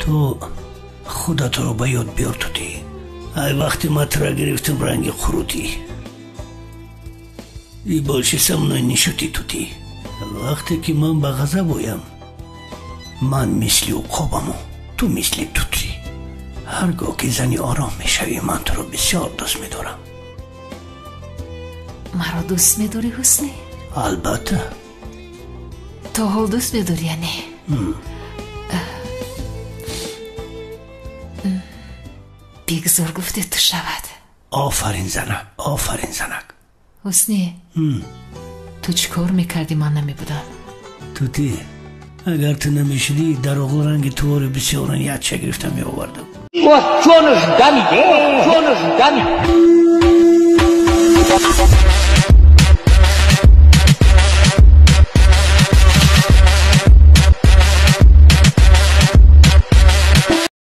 Ту худатро ба ёд биёр, тутӣ. Ай вақте ман тура гирифтам, ранги қурутӣ. И больше со мной не шути, тутӣ. Вақте ки ман ба ғазаб оям, ман мисли уқобаму ту мисли тутӣ. Ҳар гоҳ ки зани ором мешавӣ, ман туро бисёр дӯст медорам. Маро дӯст медорӣ, Ҳуснӣ? Албатта. То ҳол дӯст медорӣ, яъне? Бигзор гуфте ту шавад. Офарин, занак, офарин, занак. Ҳуснӣ, ту чӣ кор мекардӣ, ман намебудам? Тутӣ, агар ту намешудӣ, дар оғлранги тувори бисёран яча гирифта меовардам. Ҷонаш дамид, ҷонаш дамид.